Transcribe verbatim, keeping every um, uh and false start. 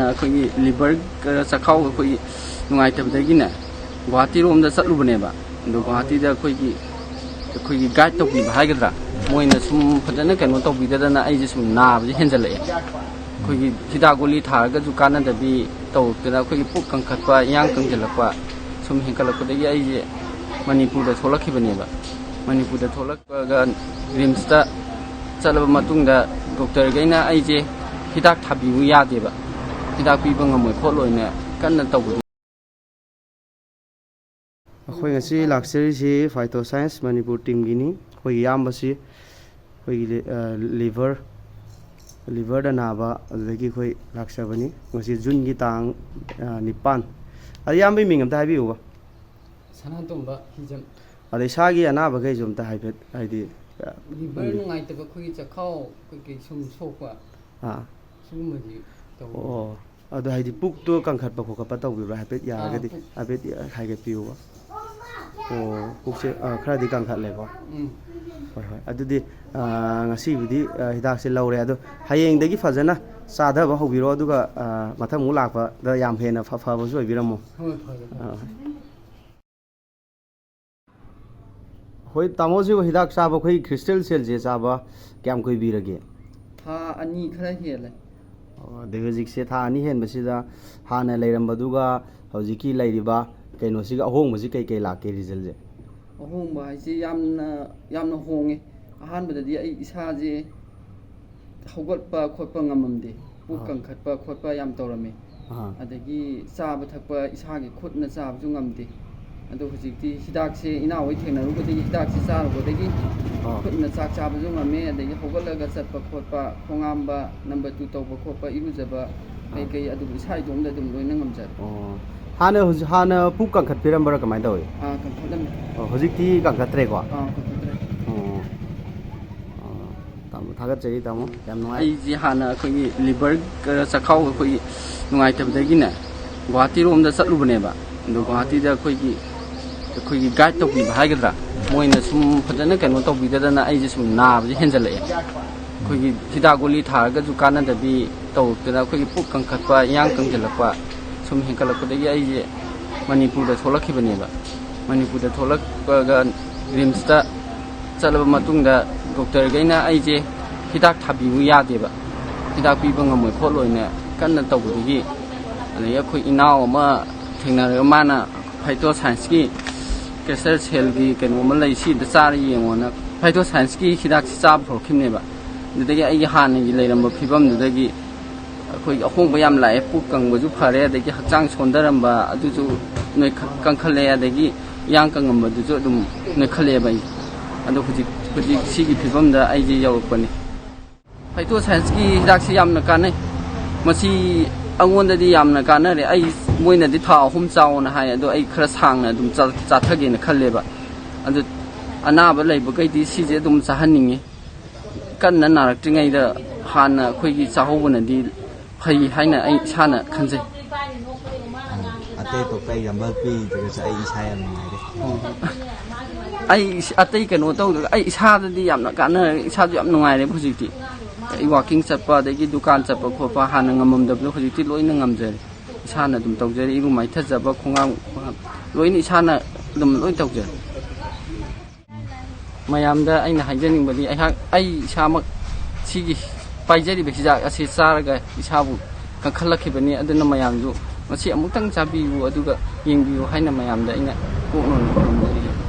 ꯑꯩꯈꯣꯏꯒꯤ ꯂꯤꯚꯔ, ꯆꯈꯥꯎ ꯑꯩꯈꯣꯏꯒꯤ ꯅꯨꯡꯉꯥꯏꯇꯕꯗꯒꯤꯅꯦ, ꯒꯨꯍꯥꯇꯤꯔꯣꯝꯗ ꯆꯠꯂꯨꯕꯅꯦꯕ꯫ ꯑꯗꯣ ꯒꯨꯍꯥꯇꯤꯗ ꯑꯩꯈꯣꯏꯒꯤ, ꯑꯩꯈꯣꯏꯒꯤ ꯒꯥꯏꯗ ꯇꯧꯕꯤꯕ ꯍꯥꯏꯒꯗ꯭ꯔꯥ, ꯃꯣꯏꯅ ꯁꯨꯝ ꯐꯖꯅ ꯀꯩꯅꯣ ꯇꯧꯕꯤꯗꯗꯅ ꯑꯩꯁꯦ ꯁꯨꯝ ꯅꯥꯕꯁꯦ ꯍꯦꯟꯖꯜꯂꯛꯑꯦ꯫ ꯑꯩꯈꯣꯏꯒꯤ ꯍꯤꯗꯥꯛ ꯒꯨꯂꯤ ꯊꯥꯔꯒꯁꯨ ꯀꯥꯟꯅꯗꯕꯤ ꯇꯧꯔꯛꯇꯅ ꯑꯩꯈꯣꯏꯒꯤ ꯄꯨꯛ ꯀꯟꯈꯠꯄ, ꯏꯌꯥꯡ ꯀꯪꯁꯤꯜꯂꯛꯄ ꯁꯨꯝ ꯍꯦꯟꯀꯠꯂꯛꯄꯗꯒꯤ ꯑꯩꯁꯦ ꯃꯅꯤꯄꯨꯔꯗ ꯊꯣꯛꯂꯛꯈꯤꯕꯅꯦꯕ꯫ ꯃꯅꯤꯄꯨꯔꯗ ꯊꯣꯛꯂꯛꯄꯒ ꯔꯤꯝꯁꯇ ꯆꯠꯂꯕ ꯃꯇꯨꯡꯗ ꯗꯣꯛꯇꯔꯈꯩꯅ ꯑꯩꯁꯦ ꯍꯤꯗꯥꯛ ꯊꯥꯕꯤꯌꯨ ꯌꯥꯗꯦꯕ, ꯍꯤꯗꯥꯛ ꯄꯤꯕ ꯉꯝꯃꯣꯏ ꯈꯣꯠꯂꯣꯏꯅ ꯀꯟꯅ ꯇꯧꯕꯗꯨ꯫ ꯑꯩꯈꯣꯏ ꯉꯁꯤ ꯂꯥꯛꯆꯔꯤꯁꯤ ꯐꯥꯏꯇꯣ ꯁꯥꯏꯟꯁ ꯃꯅꯤꯄꯨꯔ ꯇꯤꯝꯒꯤꯅꯤ꯫ ꯑꯩꯈꯣꯏꯒꯤ ꯏꯌꯥꯝꯕꯁꯤ ꯑꯩꯈꯣꯏꯒꯤ ꯂꯤ-, ꯑ, ꯂꯤꯚꯔ, ꯂꯤꯚꯔꯗ ꯅꯥꯕ ꯑꯗꯨꯗꯒꯤ ꯑꯩꯈꯣꯏ ꯂꯥꯛꯆꯕꯅꯤ꯫ ꯉꯁꯤ ꯖꯨꯟꯒꯤ ꯇꯥꯡ, ꯑ, ꯅꯤꯄꯥꯟ꯫ ꯑꯗ ꯏꯌꯥꯝꯕꯒꯤ ꯃꯤꯡ ꯑꯝꯇ ꯍꯥꯏꯕꯤꯌꯨꯕ꯫ ꯁꯅꯥꯇꯣꯝꯕ ꯍꯤꯖꯝ꯫ ꯑꯗ ꯏꯁꯥꯒꯤ ꯑꯅꯥꯕꯈꯩꯁꯨ ꯑꯝꯇ ꯍꯥꯏꯐꯦꯠ ꯍꯥꯏꯗꯤ, ꯑ, ꯂꯤꯚꯔ ꯈꯪꯕꯤ- ꯅꯨꯡꯉꯥꯏꯇꯕ, ꯑꯩꯈꯣꯏꯒꯤ ꯆꯈꯥꯎ ꯀꯩꯀꯩ ꯁꯨꯝ ꯁꯣꯛꯄ, ꯑꯥ꯫ ꯁꯤꯒꯨꯝꯕꯁꯤ ꯇꯧꯋꯤ꯫ ꯑꯣ꯫ ꯑꯗꯣ ꯍꯥꯏꯗꯤ ꯄꯨꯛꯇꯣ ꯀꯟꯈꯠꯄ ꯈꯣꯠꯀꯠꯄ ꯇꯧꯕꯤꯕ꯭ꯔꯥ? ꯍꯥꯏꯐꯦꯠ ꯑꯥ, ꯌꯥꯔꯒꯗꯤ ꯄꯨꯛ- ꯍꯥꯏꯐꯦꯠ ꯍꯥꯏꯒꯠꯄꯤꯌꯨꯕ꯫ ꯑꯣ, ꯄꯨꯛꯁꯦ, ꯑ, ꯈꯔꯗꯤ ꯀꯟꯈꯠꯂꯦꯀꯣ꯫ ꯎꯝ꯫ ꯍꯣꯏ, ꯍꯣꯏ꯫ ꯑꯗꯨꯗꯤ, ꯑ, ꯉꯁꯤꯕꯨꯗꯤ, ꯑ, ꯍꯤꯗꯥꯛꯁꯦ ꯂꯧꯔꯦ꯫ ꯑꯗꯣ ꯍꯌꯦꯡꯗꯒꯤ ꯐꯖꯅ ꯆꯥꯊꯕ ꯍꯧꯕꯤꯔꯣ꯫ ꯑꯗꯨꯒ, ꯑ, ꯃꯊꯪ ꯑꯃꯨꯛ ꯂꯥꯛꯄꯗ ꯌꯥꯝ ꯍꯦꯟꯅ ꯐ-, ꯐꯕꯁꯨ ꯑꯣꯏꯕꯤꯔꯝꯃꯣ꯫ ꯍꯣꯏ, ꯐꯔꯦ, ꯐꯔꯦ꯫ ꯑ꯫ ꯍꯣꯏ, ꯇꯥꯃꯣꯁꯤꯕꯨ ꯍꯤꯗꯥꯛ ꯆꯥꯕ, ꯑꯩꯈꯣꯏ ꯈ꯭ꯔꯤꯁꯇꯦꯜ ꯁꯦꯜꯁꯦ ꯆꯥꯕ ꯀꯌꯥꯝ ꯀꯨꯏꯕꯤꯔꯒꯦ? ꯊꯥ ꯑꯅꯤ ꯈꯔ ꯍꯦꯜꯂꯦ꯫ ꯑꯣ, ꯑꯗꯩ ꯍꯧꯖꯤꯛꯁꯦ ꯊꯥ ꯑꯅꯤ ꯍꯦꯟꯕꯁꯤꯗ ꯍꯥꯟꯅ ꯂꯩꯔꯝꯕꯗꯨꯒ ꯍꯧꯖꯤꯛꯀꯤ ꯂꯩꯔꯤꯕ ꯀꯩꯅꯣꯁꯤꯒ ꯑꯍꯣꯡꯕꯁꯤ ꯀꯩ ꯀꯩ ꯂꯥꯛꯀꯦ ꯔꯤꯖꯜꯁꯦ? ꯑꯍꯣꯡꯕ ꯍꯥꯏꯁꯤ ꯌꯥꯝꯅ, ꯌꯥꯝꯅ ꯍꯣꯡꯉꯦ꯫ ꯑꯍꯥꯟꯕꯗꯗꯤ ꯑꯩ ꯏꯁꯥꯁꯦ ꯍꯧꯒꯠꯄ ꯈꯣꯠꯄ ꯉꯝꯃꯝꯗꯦ, ꯄꯨꯛ ꯑꯥ꯫ ꯀꯟꯈꯠꯄ ꯈꯣꯠꯄ ꯌꯥꯝ ꯇꯧꯔꯝꯃꯤ꯫ ꯑꯥ꯫ ꯑꯗꯒꯤ ꯆꯥꯕ ꯊꯛꯄ ꯏꯁꯥꯒꯤ ꯈꯨꯠꯅ ꯆꯥꯕꯁꯨ ꯉꯝꯗꯦ꯫ ꯑꯗꯣ ꯍꯧꯖꯤꯛꯇꯤ ꯍꯤꯗꯥꯛꯁꯦ ꯏꯅꯥꯎ ꯍꯣꯏ ꯊꯦꯡꯅꯔꯨꯕꯗꯒꯤ, ꯍꯤꯗꯥꯛꯁꯦ ꯆꯥꯔꯨꯕꯗꯒꯤ ꯑꯥ꯫ ꯈꯨꯠꯅ ꯆꯥꯛ ꯆꯥꯕꯁꯨ ꯉꯝꯃꯦ, ꯑꯗꯒꯤ ꯍꯧꯒꯠꯂꯒ ꯆꯠꯄ ꯈꯣꯠꯄ, ꯈꯣꯡ ꯍꯥꯝꯕ, ꯅꯝꯕꯔ ꯇꯨ ꯇꯧꯕ ꯈꯣꯠꯄ, ꯏꯔꯨꯖꯕ, ꯑꯥ꯫ ꯀꯩꯀꯩ ꯑꯗꯨꯝ ꯏꯁꯥ ꯏꯇꯣꯝꯗ ꯑꯗꯨꯝ ꯂꯣꯏꯅ ꯉꯝꯖꯔꯦ꯫ ꯑꯣ꯫ ꯍꯥꯟꯅ ꯍꯧꯖꯤꯛ, ꯍꯥꯟꯅ ꯄꯨꯛ ꯀꯟꯈꯠꯄꯤꯔꯝꯕ꯭ꯔꯥ ꯀꯃꯥꯏꯅ ꯇꯧꯏ? ꯑꯥ, ꯀꯟꯈꯠꯂꯝꯃꯦ꯫ ꯑꯣ, ꯍꯧꯖꯤꯛꯇꯤ ꯀꯟꯈꯠꯇ꯭ꯔꯦꯀꯣ? ꯑꯥ, ꯀꯟꯈꯠꯇ꯭ꯔꯦ꯫ ꯑꯣ꯫ ꯑꯣ꯫ ꯇꯥꯃꯣ, ꯊꯥꯒꯠꯆꯔꯤ ꯇꯥꯃꯣ꯫ ꯌꯥꯝ ꯅꯨꯡꯉꯥꯏ꯫ ꯑꯩꯁꯦ ꯍꯥꯟꯅ ꯑꯩꯈꯣꯏꯒꯤ ꯂꯤꯚꯔꯒ ꯆꯈꯥꯎꯒ ꯑꯩꯈꯣꯏꯒꯤ ꯅꯨꯡꯉꯥꯏꯇꯕꯗꯒꯤꯅꯦ, ꯒꯨꯍꯥꯇꯤꯔꯣꯝꯗ ꯆꯠꯂꯨꯕꯅꯦꯕ꯫ ꯑꯗꯣ ꯒꯨꯍꯥꯇꯤꯗ ꯑꯩꯈꯣꯏꯒꯤ, ꯑꯩꯈꯣꯏꯒꯤ ꯒꯥꯏꯗ ꯇꯧꯕꯤꯕ ꯍꯥꯏꯒꯗ꯭ꯔꯥ, ꯃꯣꯏꯅ ꯁꯨꯝ ꯐꯖꯅ ꯀꯩꯅꯣ ꯇꯧꯕꯤꯗꯗꯅ ꯑꯩꯁꯦ ꯁꯨꯝ ꯅꯥꯕꯁꯦ ꯍꯦꯟꯖꯜꯂꯛꯑꯦ꯫ ꯑꯩꯈꯣꯏꯒꯤ ꯍꯤꯗꯥꯛ ꯒꯨꯂꯤ ꯊꯥꯔꯒꯁꯨ ꯀꯥꯟꯅꯗꯕꯤ ꯇꯧꯔꯛꯇꯅ ꯑꯩꯈꯣꯏꯒꯤ ꯄꯨꯛ ꯀꯟꯈꯠꯄ, ꯏꯌꯥꯡ ꯀꯪꯁꯤꯜꯂꯛꯄ ꯁꯨꯝ ꯍꯦꯟꯒꯠꯂꯛꯄꯗꯒꯤ ꯑꯩꯁꯦ ꯃꯅꯤꯄꯨꯔꯗ ꯊꯣꯛꯂꯛꯈꯤꯕꯅꯦꯕ꯫ ꯃꯅꯤꯄꯨꯔꯗ ꯊꯣꯛꯂꯛꯄꯒ ꯔꯤꯝꯁꯇ ꯆꯠꯂꯕ ꯃꯇꯨꯡꯗ ꯗꯣꯛꯇꯔꯈꯩꯅ ꯑꯩꯁꯦ ꯍꯤꯗꯥꯛ ꯊꯥꯕꯤꯌꯨ ꯌꯥꯗꯦꯕ, ꯍꯤꯗꯥꯛ ꯄꯤꯕ ꯉꯝꯃꯣꯏ ꯈꯣꯠꯂꯣꯏꯅ ꯀꯟꯅ ꯇꯧꯕꯗꯒꯤ, ꯑꯗꯒꯤ ꯑꯩꯈꯣꯏ ꯏꯅꯥꯎ ꯑꯃ ꯊꯦꯡꯅꯔꯒ ꯃꯥꯅ ꯐꯥꯏꯇꯣ ꯁꯥꯏꯟꯁꯀꯤ ꯀꯦꯟꯁꯔ ꯁꯦꯜꯒꯤ ꯀꯩꯅꯣ ꯑꯃ ꯂꯩ, ꯁꯤꯗ ꯆꯥꯔ ꯌꯦꯡꯉꯣꯅ ꯐꯥꯏꯇꯣ ꯁꯥꯏꯟꯁꯀꯤ ꯍꯤꯗꯥꯛꯁꯤ ꯆꯥꯕ ꯍꯧꯔꯛꯈꯤꯕꯅꯦꯕ꯫ ꯑꯗꯨꯗꯒꯤ ꯑꯩꯒꯤ ꯍꯥꯟꯅꯒꯤ ꯂꯩꯔꯝꯕ ꯐꯤꯕꯝꯗꯨꯗꯒꯤ ꯑꯩꯈꯣꯏꯒꯤ ꯑꯍꯣꯡꯕ ꯌꯥꯝ ꯂꯥꯛꯑꯦ꯫ ꯄꯨꯛ ꯀꯪꯕꯁꯨ ꯐꯔꯦ, ꯑꯗꯒꯤ ꯍꯛꯆꯥꯡ ꯁꯣꯟꯊꯔꯝꯕ ꯑꯗꯨꯁꯨ ꯅꯣꯏꯈꯠ-, ꯀꯟꯈꯠꯂꯦ, ꯑꯗꯒꯤ ꯏꯌꯥꯡ ꯀꯪꯉꯝꯕꯗꯨꯁꯨ ꯑꯗꯨꯝ ꯅꯣꯏꯈꯠꯂꯦꯕ ꯑꯩ꯫ ꯑꯗꯣ ꯍꯧꯖꯤꯛ, ꯍꯧꯖꯤꯛ ꯁꯤꯒꯤ ꯐꯤꯕꯝꯗ ꯑꯩꯁꯦ ꯌꯧꯔꯛꯄꯅꯤ꯫ ꯐꯥꯏꯇꯣ ꯁꯥꯏꯟꯁꯀꯤ ꯍꯤꯗꯥꯛꯁꯤ ꯌꯥꯝꯅ ꯀꯥꯟꯅꯩ꯫ ꯃꯁꯤ ꯑꯩꯉꯣꯟꯗꯗꯤ ꯌꯥꯝꯅ ꯀꯥꯟꯅꯔꯦ꯫ ꯑꯩ, ꯃꯣꯏꯅꯗꯤ ꯊꯥ ꯑꯍꯨꯝ ꯆꯥꯎꯑꯣꯅ ꯍꯥꯏ, ꯑꯗꯣ ꯑꯩ ꯈꯔ ꯁꯥꯡꯅ ꯑꯗꯨꯝ ꯆꯥ-, ꯆꯥꯊꯒꯦꯅ ꯈꯜꯂꯦꯕ꯫ ꯑꯗꯨ ꯑꯅꯥꯕ ꯂꯩꯕꯈꯩꯗꯤ ꯁꯤꯁꯦ ꯑꯗꯨꯝ ꯆꯥꯍꯟꯅꯤꯡꯉꯤ꯫ ꯀꯟꯅ ꯅꯥꯔꯛꯇ꯭ꯔꯤꯉꯩꯗ ꯍꯥꯟꯅ ꯑꯩꯈꯣꯏꯒꯤ ꯆꯥꯍꯧꯕꯅꯗꯤ ꯐꯩ ꯍꯥꯏꯅ ꯑꯩ ꯏꯁꯥꯅ ꯈꯟꯖꯩ꯫ ꯑꯇꯩ ꯑꯇꯣꯞꯄ ꯑꯦꯛꯖꯥꯝꯄꯜ ꯄꯤꯗ꯭ꯔꯒꯁꯨ ꯑꯩ ꯏꯁꯥ ꯌꯥꯝ ꯅꯨꯡꯉꯥꯏꯔꯦ꯫ ꯑꯩ ꯏꯁ-, ꯑꯇꯩ ꯀꯩꯅꯣ ꯇꯧꯗ꯭ꯔꯒ ꯑꯩ ꯏꯁꯥꯗꯗꯤ ꯌꯥꯝꯅ ꯀꯥꯟꯅꯔꯦ, ꯏꯁꯥꯁꯨ ꯌꯥꯝ ꯅꯨꯡꯉꯥꯏꯔꯦ ꯍꯧꯖꯤꯛꯇꯤ꯫ ꯑꯩ ꯋꯥꯀꯤꯡ ꯆꯠꯄ ꯑꯗꯒꯤ ꯗꯨꯀꯥꯟ ꯆꯠꯄ ꯈꯣꯠꯄ ꯍꯥꯟꯅ ꯉꯝꯃꯝꯗꯕꯗꯣ ꯍꯧꯖꯤꯛꯇꯤ ꯂꯣꯏꯅ ꯉꯝꯖꯔꯦ꯫ ꯏꯁꯥꯅ ꯑꯗꯨꯝ ꯇꯧꯖꯔꯦ, ꯏꯔꯨ ꯃꯥꯏꯊꯖꯕ, ꯈꯣꯡꯉꯥꯝ ꯈꯣꯡꯉꯥꯝ ꯂꯣꯏꯅ ꯏꯁꯥꯅ ꯑꯗꯨꯝ ꯂꯣꯏ ꯇꯧꯖꯔꯦ꯫ ꯃꯌꯥꯝꯗ ꯑꯩꯅ ꯍꯥꯏꯖꯅꯤꯡꯕꯗꯤ ꯑꯩꯍꯥꯛ, ꯑꯩ ꯏꯁꯥꯃꯛ ꯁꯤꯒꯤ ꯄꯥꯏꯖꯔꯤꯕ ꯍꯤꯗꯥꯛ ꯑꯁꯤ ꯆꯥꯔꯒ ꯏꯁꯥꯕꯨ ꯀꯟꯈꯠꯂꯛꯈꯤꯕꯅꯤ꯫ ꯑꯗꯨꯅ ꯃꯌꯥꯝꯁꯨ ꯃꯁꯤ ꯑꯃꯨꯛꯇꯪ ꯆꯥꯕꯤꯌꯨ, ꯑꯗꯨꯒ ꯌꯦꯡꯕꯤꯌꯨ ꯍꯥꯏꯅ ꯃꯌꯥꯝꯗ ꯑꯩꯅ ꯀꯣꯛꯅꯣꯟ ꯈꯨꯔꯨꯝꯖꯔꯤ꯫